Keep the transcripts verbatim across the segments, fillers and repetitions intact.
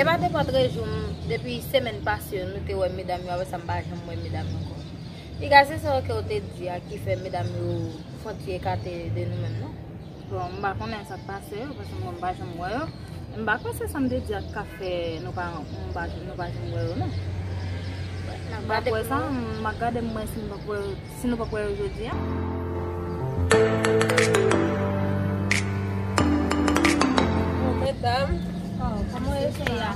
E pa depann de jou m, depi semèn pase yo, nou te wè medam yo, apre sa m pa janm wè medam yo ankò. Piga se sa ke w te di a ki fè medam yo fè yon ti ekate de nou menm, non? Bon, m pa konnen sa k pase yo, paske mwen m pa janm wè yo. M pa kwè se sa m te di a k ka fè nou pa, nou pa, nou pa janm wè yo, non. M pa kwè sa, m ap gade m wè si m pa kwè, si nou pa kwè yo jodi a. Bon, medam. Oh, kòman yo fè a?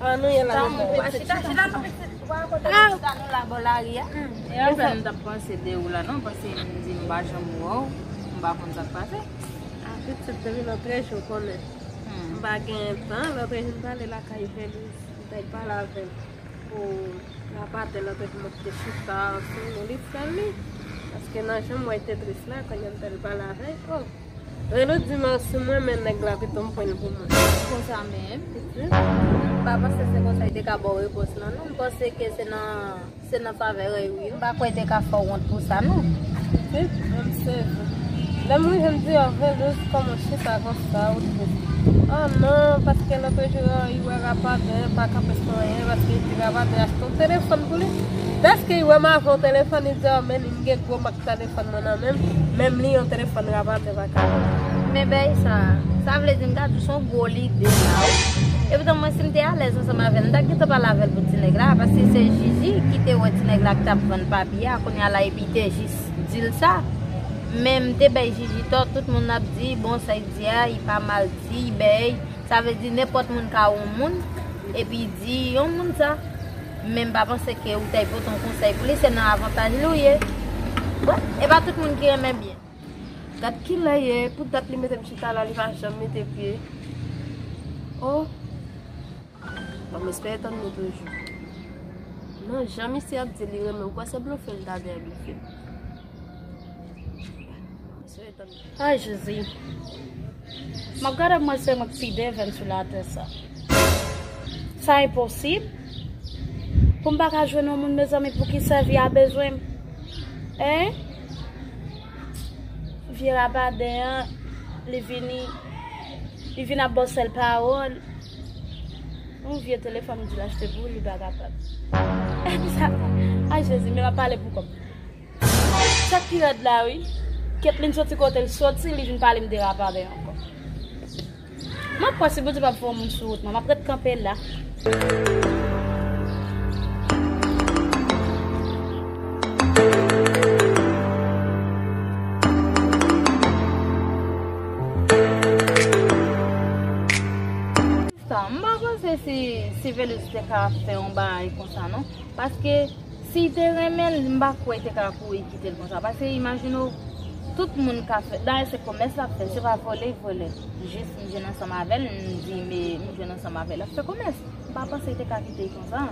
Ah, nou ye la, medam. Chita, chita, non, pitit. Ou pa kote nou chita, nou la bò lari a. E anfen, m t ap panse de ou la, non, paske m di m pa janm wè w, m pa konn sa k pase. Ah, pitit, depi lòt jou, ou konnen. Hmm. M pa gen tan, lòt jou m t ale lakay Venus, m t al pale avè l pou rapatè lòt jou m ap te chita sou nou, li fè li. Paske nan jan m wè l te tris la, kounye a m t al pale avè l. Oh! Relo di m sou mwen, men nèg la pito m pran l pou mwen. Konsa menm, pitit. M pa panse se konsa li te ka ba w repons lan, non. M panse ke se nan, se nan favè rèy ou yo. M pa kwè te ka fè w wont pou sa, non. Pitit, mwen m sezi. Lè m rive m di, oh, Venus, kòman w chita konsa, ou tris? Oh non, paske lòt jou, oh, li wè rapadè pa ka fè anyen, paske li di rapadè achte yon telefòn pou li. Dèske li wè m avè yon telefòn, li di, oh, men li gen gwo mak telefòn mwen nan men m, menm li yon telefòn rapadè pa ka. Men bèy sa, sa vle di m ta di w se yon gwo lide la wi. Epoutan mwen si m te alèz ansanm avè l, m ta gentan pale avè l pou ti nèg la, paske se Jiji ki te wè ti nèg la k t ap vann papye a, kounye a la epi te jis di l sa. Men m te bay Jiji tò, tout moun ap di, bon, sa l di a, li pa mal di, bèy. Sa vle di nenpòt moun ka wè yon moun, epi di yon moun sa. Men m pa panse ke ou t ap pote yon konsèy pou li, se nan avantaj li w ye. Bon, e pa tout moun ki renmen byen. Gad kilè ye, pou dat li mete m chita la, li pa janm mete pye. Oh. Bon, m espere tann nou toujou. Non, jan misye ap di li renmen m, ou kwè se blofe l ta dèyè blofe m? M espere tann nou. Ay, Jezi. M ap gade mwen se mwen k pi devèn sou latè sa. Sa enposib. Pou m pa ka jwenn yon moun, mezanmi, pou ki sèvi a bezwen m? Hein? Vye rapadè an, li vini, li vin ap ba w sèl pawòl. Yon vye telefòn di l achte pou li, li pa kapab. Epi sa, ay Jezi, men m ap pale pou kò m. Sa k pi rèd la wi, Ketlin soti kote l soti, li vin pale m de rapadè ankò. M ap kwè si Bondye p ap fè yon moun sou wout mwen, m ap ret kanpe la. Sa, m pa panse si, si Venus te ka fè yon bagay konsa non, paske Si l te renmen l, m pa kwè l te ka kouri kite l konsa. Paske imajine w, tout moun ka fè. Dayè, se komès l ap fè, se pa vòlè l vòlè. Jis m jwenn ansanm avè l, m di, men m jwenn ansanm avè l, l ap fè komès. M pa panse l te ka kite l konsa.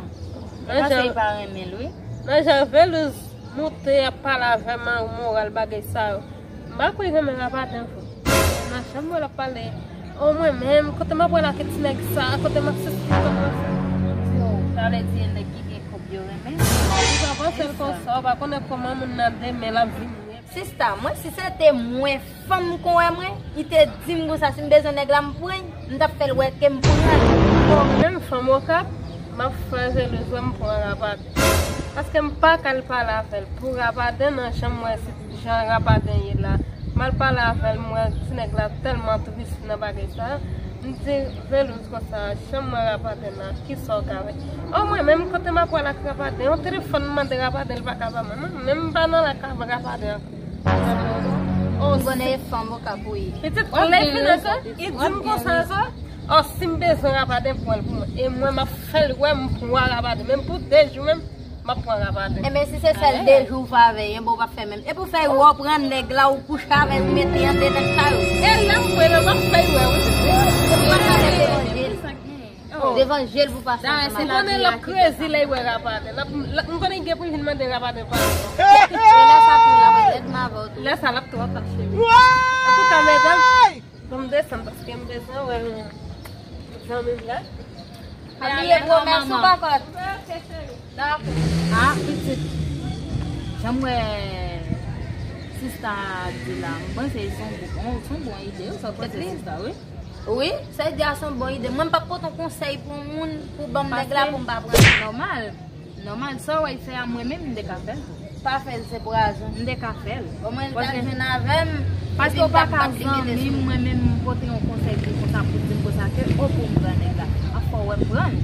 Nan jan, li pa renmen l, wi. Nan jan Velouz moute ap pale avè m ak moral bagay sa yo. M pa kwè renmen Rapaden vre. Nan chanm mwen l ap pale. O mwen menm, kote m ap pral ak ti nèg sa, kote m ap sesi, kote m ap sa. Sa vle di e nèg ki gen kòb yo renmen. Ou pa panse l konsa, ou pa konnen kòman moun nan demen l ap vini. Sista, mwen si se te mwen, fanm kon wè mwen, li te di m konsa, si m bezwen nèg la, m pran l, m t ap fè l wè ke m pran l. Menm fanm Okap, m ap fè Velouz wè m pran Rapaden. Paske m pa ka al pale avè l pou Rapaden nan jan m wè si jan Rapaden ye la. M al pale avè l, m wè ti nèg la tèlman tris nan bagay sa. M di Velouz konsa, jan m wè Rapaden la, kisa w ka fè? O mwen menm kote m ap pral ak Rapaden, yon telefòn m mande Rapaden, li pa ka ba mwen. Mwen menm m pa nan lakay Rapaden ankò. O, m konnen e fanm Okap ou ye. Pitit, lè l fin ankò, li di m konsa ankò. O, si m bezwen Rapaden, pran l pou mwen. E mwen, m ap fè l wè m pran Rapaden. Menm pou de jou menm, m ap pran Rapaden. Enben, si se sèl de jou w fè avè l, enben, w p ap fè menm. Epi w fè w pran nèg la, ou kouche avè l, ou mete l anndan nèg sa yo. E lè m pran l, m ap fè l wè, wi. Ou pa ka fè devan je l. Devan je l pou pase ansanm avè l. Ou konnen l ap krezi lè l wè Rapaden. L ap, l ap, m konnen l gen pou l vin mande Rapaden padon. E lè sa tou, l ap rèd m avè w tou. Lè sa, l ap twò fache, wi. Antouka, medam, bon, m desann paske m bezwen wè yon zanmi m la. Pa bliye pwomès ou pa fè. Dakò. Ah, pitit. Jan m wè sista a di la, m panse se yon bon, se yon bon ide, wi, sa w panse, sista, wi. Wi, sa ide a se yon bon ide. Mwen, m p ap pote yon konsèy pou yon moun, pou ban m nèg la, pou m pa pran l. Nòmal. Nòmal, sa w wè l fè a, mwen menm, m te ka fè l tou. Pa fè l, se pwazon. M te ka fè l. Omwen l t al jwenn avè m, paske w pa ka zanmi m, mwen menm, m pote yon konsèy pou konsa, pou di m konsa ke, o, pou m pran nèg la. A fò w wè m pran l.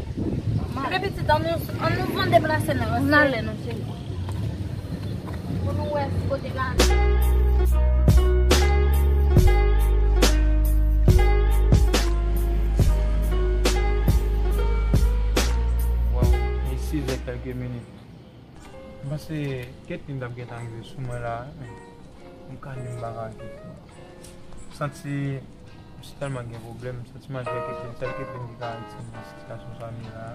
Nòmal. Ebyen, pitit, ann nou, ann nou van deplase non, paske n ale non, cheri. Pou nou wè si kote l ale. Waw, e sis è kèlke minit. M panse Ketlin t ap gentan rive sou mwen la, men m ka di m pa ka kite. M santi m tèlman gen pwoblèm, m santi malgre Ketlin, sèl Ketlin ki ka retire m nan sitiyasyon sa m ye la.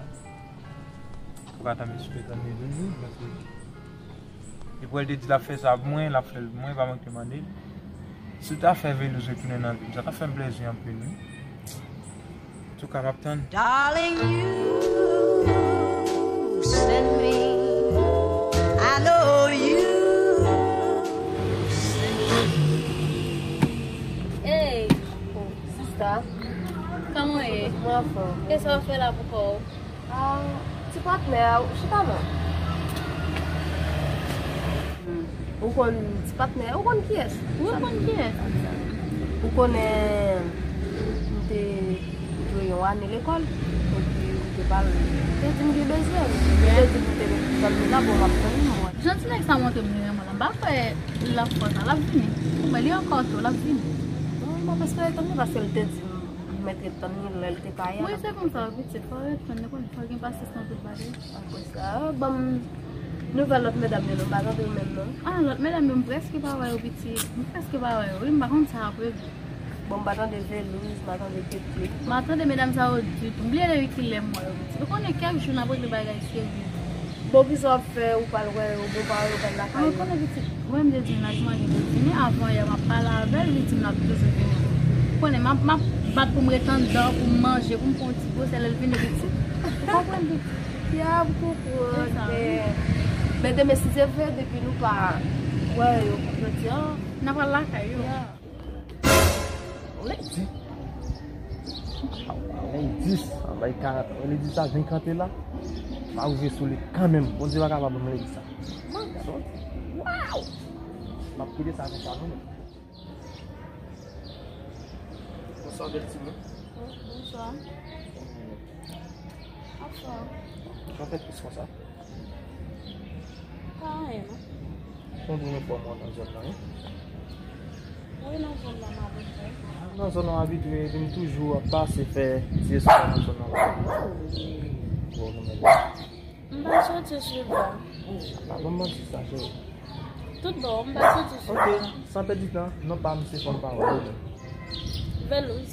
Ou ka tann espere tann li toujou, paske depi w wè l te di l ap fè sa pou mwen, l ap fè l pou mwen, pa manke mande l. Si l ta fè Velouz retounen nan vi m, sa ta fè m plezi anpil, wi. Antouka, m ap tann. Darling, you send me. I know you send me. Hey, sista. Kòman w ye? Mwen anfòm. Kisa w ap fè la pou kò w? Ah, ti patnè a, chita non. Ou konn ti patnè, ou konn kiyès? Wi, ou konn kiyès? Ou konnen m te dwe yon ane lekòl, epi ou te pale, ou te di m gen bezwen, ou te di m te tann li la, bon, m ap tann li, mwen. Jan ti nèg sa montre m li renmen la, m pa kwè l ap fè sa, l ap vini. Ou wè, li ankò tou, l ap vini. Non, m ap espere tann li, paske l te di m li mèt ret tann li lè l te pa ye a. Wi, se konsa, pitit, fò w ret tann li, fò w gen pasyans nan tout bagay. Apre sa, ban m nouvèl lòt medam yo non, m pa tande yo menm non. Ah, lòt medam yo, m prèske pa wè yo, pitit. M prèske pa wè yo, wi, m pa konn sa ap regle. Bon, m pa tande Velouz, m pa tande Ketlin. M pa tande medam sa yo ditou. M bliye depi kilè m wè yo, pitit. Ou konnen kèk jou n ap regle bagay serye. Bon, kisa w ap fè, ou pral wè yo, bon, pa wè yo, pral lakay yo? Mwen konnen pitit, mwen m te di l la, jodi a gen pou l vini, avan yè m ap pale avè l, li di m l ap toujou vini. Ou konnen, m ap, m ap bat pou m ret anndan, pou m manje, pou m pran yon ti gwosè lè l vini pitit. Ou konprann pitit? Ya, m konprann, men, men demen si Dye vle, depi nou pa wè yo, jodi a, n ap al lakay yo. Ya. Ledi. Ledi, anba karant. Ledi sa, ven kanpe la. M a rive sou li kanmenm. Bondye pa ka pa ban m ledi sa. Mwen, gade yon ti, waw! M ap kite sa konsa non, men. Bonswa, bèl timoun. Bonswa. Bonswa. Sa fè tris konsa? Pa anyen, non. Se yon premye fwa mwen nan zòn nan, wi. Wi, nan zòn nan m abitye. Nan zòn nan w abitye, epi m toujou ap pase fè ti espwa nan zòn nan. Bon, nou menm. M pa soti souvan. Pa ban m manti sa, cheri. Tout bon, m pa santi sou. Ok, san pèdi tan, non pa m se Fòm Pawòl, wi. Velouz.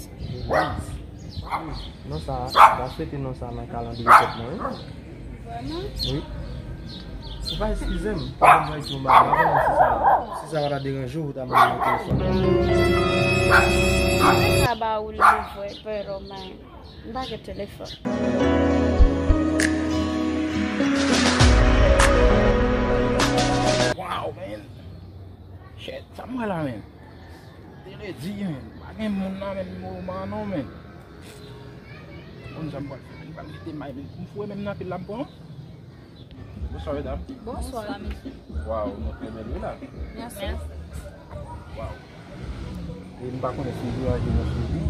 Velouz. Non sa, m ta swete non sa nan kalandriye tèt mwen, wi. Vrèman? Wi. Ou pa eskize m, pa ban m wè yon bagay, m pa konnen si sa, si sa va ta deranje w, ou ta mande mwen telefòn. Mwen sa ba ou l vre, pero, men. M pa gen telefòn. Wow, man. Shit, sa m wè la, man. Te redi, man. Pa gen moun la, man, mo man non, man. Konn sa m pral fè, man. Pa m kite may, man. M foure menm nan pil la, m pran. Bonswa, medam. Bonswa, mesye. Waw, nou trè bèl, wi, la. Mèsi. Waw. E m pa konnen si m deranje nou sou li,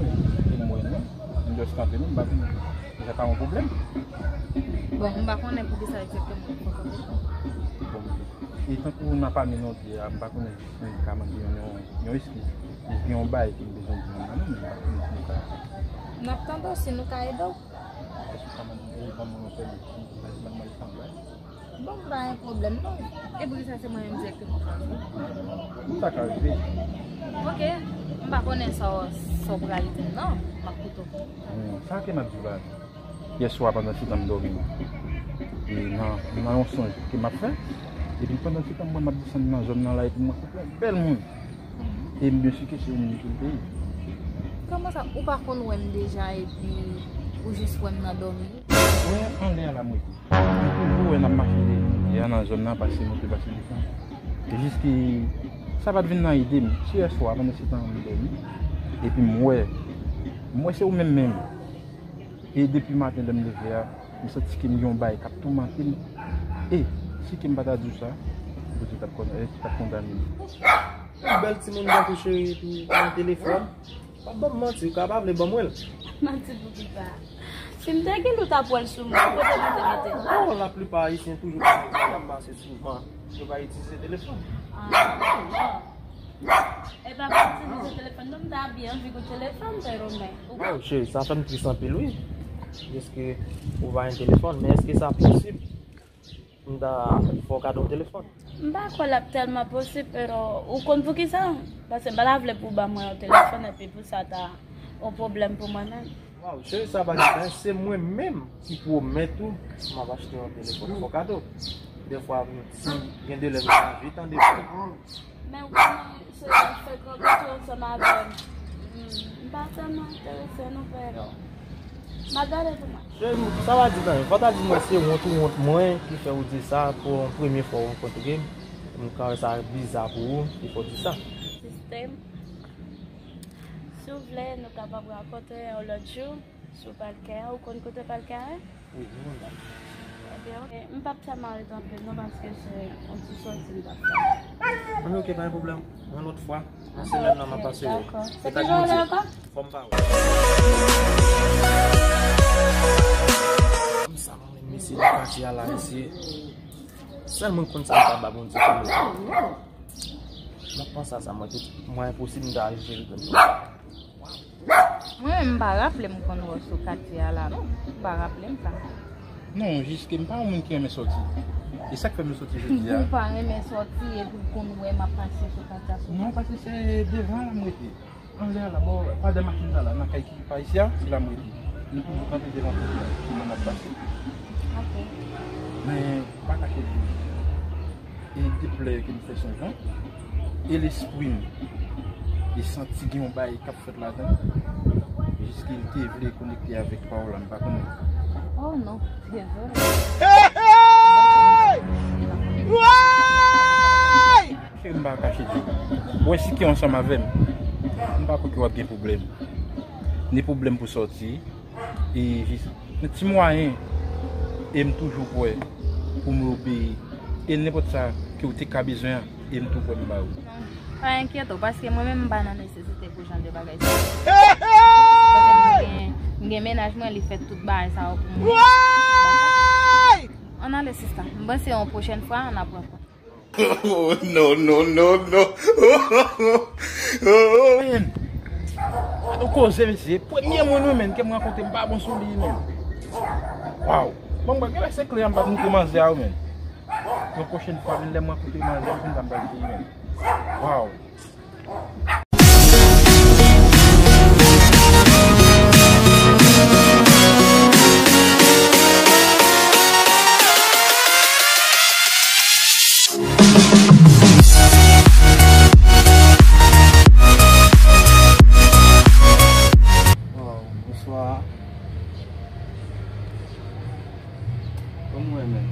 men m wè nou. M just kanpe nou, m pa konnen. E sa ka yon pwoblèm? Bon, m pa konnen poukisa egzakteman ou fè kanpe nou. Bon, e tankou nan pami nou di a, m pa konnen si m ka mande yon, yon, yon eskiz. Epi yon bagay ke m bezwen di manman nou, men m pa konnen si nou ka. N ap tande w si nou ka ede w. Èske w ka mande, ban mwen yon pèmi pou m al travay? Bon, pa gen pwoblèm non. E poukisa se mwen menm dirèkteman k ap fè? M ta ka rive. Ok, m pa konnen sa w, sa w pral di m non. M ap koute w. Hmm, sa ke m ap di w la. Yèswa pandan ti tan m dòmi, e nan, nan yon sonj ke m ap fè, epi pandan ti tan m wè m ap desann nan zòn nan la, epi m rankontre yon bèl moun. E m byen si ke se yon moun ki m peye. Kòman sa, ou pa konn wè m deja epi ou jis wè m nan dòmi? Wè, anlè a la m rete. M toujou wè n ap mache de, de a nan zòn nan, pase moute, pase desann. E jis ki sa pa t vin nan ide m. Se yèswa, pandan se tan m dòmi. Epi m wè, m wè se ou menm menm. E depi maten lè m leve a, m santi ke m gen yon bagay k ap toumante m. E si ke m pa ta di w sa, Bondye t ap kondane m. Yon bèl timoun tankou cheri epi nan telefòn. Pa ban m manti, ou ka pa vle ban mwen l. Manti pou ki sa? Si m te gen l, ou t ap wè l sou mwen. Kote nou te mete l? Non, laplipa ayisyen toujou pa, y ap pase souvan. Yo pa itilize telefòn. Ah, non. E pa pou itilize telefòn, non, m ta byen anvi gon telefòn, te Romen. Waw, cheri, sa fè m tris anpil, wi. Dèske ou pa gen telefòn, men èske sa posib? M ta fè w kado yon telefòn. M pa kwè l ap tèlman posib, pero ou konn poukisa? Paske m pa ta vle pou w ban mwen yon telefòn epi pou sa ta yon pwoblèm pou mwen menm. Waw, cheri, sa pa gen anyen, se mwen menm ki pwomèt ou m ap achte yon telefòn fò kado. Dèfwa, si gen de lè m ta anvi tande fò. Men ou konnen, se frekan rantre ansanm avè m. M pa tèlman enterese non, pero m ap gade pou mwen. Cheri, sa pa di anyen. Fò ta di mwen se wont ou wont mwen ki fè ou di sa pou yon premye fwa ou rankontre m. M ka wè sa biza pou ou, ki fè w di sa. Sistèm. Si w vle, nou kapab rankontre yon lòt jou. Si w pa l Kayè, ou konn kote pa l Kayè? Wi, m konn pa l. Ebyen, ok. M p ap tèlman ret anpil non, paske se yon ti sòti m t ap fè. Anben, ok, pa gen pwoblèm. Yon lòt fwa, nan semèn nan, m ap pase wè w. Dakò. Se ki jou w vle ankò? Fò m pa wè. Kòm sa, mwen menm, mesye, nan katye a la, mesye. Sèl moun k konn sa m ka ba Bondye pou mwen. M ap panse a sa, mwen, tout mwayen posib, m ta jere tout. Mwen menm, m pa raple m konn wè w sou katye a la, non. M pa raple m sa. Non, jis ke m pa yon moun ki renmen sòti. E sa k fè m sòti jodi a. Ou pa renmen sòti epi w konn wè m ap pase sou katye a sou. Non, paske se devan la m rete. Anlè a la, bò, pa dèyè machin sa la, nan kay ki pa isi a, se la m rete. Nou toujou kanpe devan pòt la, pou moun ap pase. Ok. Men, pa kache di. E de plè ke m fè sonjan, e lespri m, e santi gen yon bagay k ap fèt ladan l, jiske l te vle konekte avèk pawòl la, m pa konnen. Oh non, dezole. Hey, hey! Woy! Cheri, m pa kache di w. Ou wè si ke w ansanm avè m, m pa kwè ke w ap gen pwoblèm. Ni pwoblèm pou sòti, e jis nan ti mwayen, e m toujou prè pou m obeyi. E nenpòt sa ke w te ka bezwen an, e m tou prè m ba ou. Pa enkyete w, paske mwen menm m pa nan nesesite pou jan de bagay sa. Paske m gen, m gen mennaj mwen, li fè tout bagay sa yo pou mwen. Ann ale, sista. M panse yon pwochèn fwa, n ap rankontre. Oh, no, no, no, no. Man, gade yon koze, mesye. Premye moun, wi, man, ke m rankontre, m pa bon sou li, man. Waw. Bon, mwen, gen lè se kle a m pa t montre manzè a, wi, man. Yon pwochèn fwa, menm lè mwen koute manzè, m konn sa m pral di menm. Waw. Waw, bonswa. Kòman w ye menm?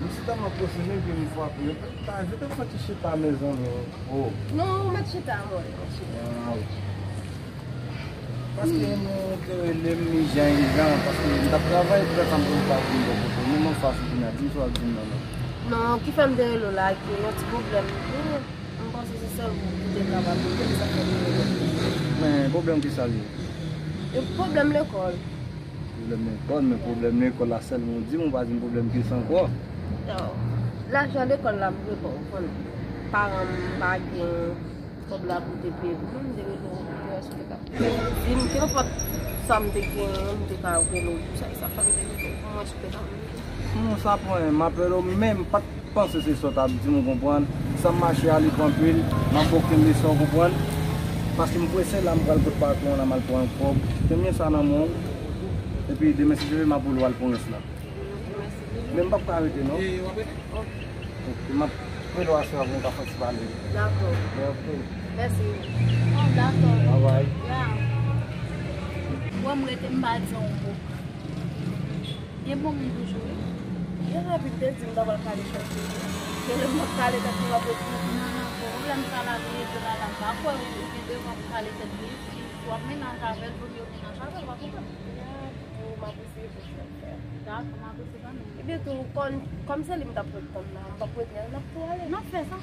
M si tèlman prese menm ke m frape. Ta, je te fè ti chita, mezanmi. Oh. Non, ou mèt chita, amore, mèt chita. Ah, ok. Paske nou te rele m ijan ijan, paske m t ap travay, poutèt sa m te pa vin bò kote w. Menm anfas ou vin a di m sa w ap di m nan, non. Non, ki fè m te rele w la, gen yon ti pwoblèm. M panse se sèl ou ki te kapab ede m, sa fè m rele w. Men, pwoblèm ki sa l ye? E pwoblèm lekòl. Pwoblèm lekòl, men pwoblèm lekòl la sèlman w di m, ou pa di m pwoblèm kisa ankò. Yo, lajan lekòl la m dwe ba w, ou konn. Paran m pa gen kòb la pou te peye pou mwen, m te rele w pou te wè si w te ka. Di m kenpòt sa m te genyen, m te ka rele w pou sa, e sa fè m te rele w pou mwen si w te ka. Non, sa pran, m ap rele w, men m pa t panse se sa w t ap di m, ou konprann. Sa m mache ale pou anpil, m ap ba w kenbe sa, ou konprann. Paske m prese la, m pral kot patwon an la, m al pran kòb. Kenbe sa nan men w. Epi demen, si Dye vle, m ap rele w al pran rès la. Men m p ap ka rete, non. Ok, m ap rele w aswè pou nou ka fè ti pale. Dakò. Ok. Mèsi. Oh, dakò. Bye bye. Ya. Wè m rete, m pa di yon mo. Gen bon moun toujou, wi. Gen rapid te di m ta pral kale tèt li. Gen lè m ap kale tèt li, m ap retire. Non, non, pwoblèm sa la, li rete la, la, m pa kwè ou gen devan pou kale tèt li. Si w ap mennaj avè l, vòmye w mennaj avè l, w pa konprann. Ya, pou m ap eseye pou fè l fè. Dakò, m ap eseye kanmenm. Ebyen tou, kòm, kòm se li m t ap ret tann la, m p ap reteni l, n ap tou ale. N ap fè sa.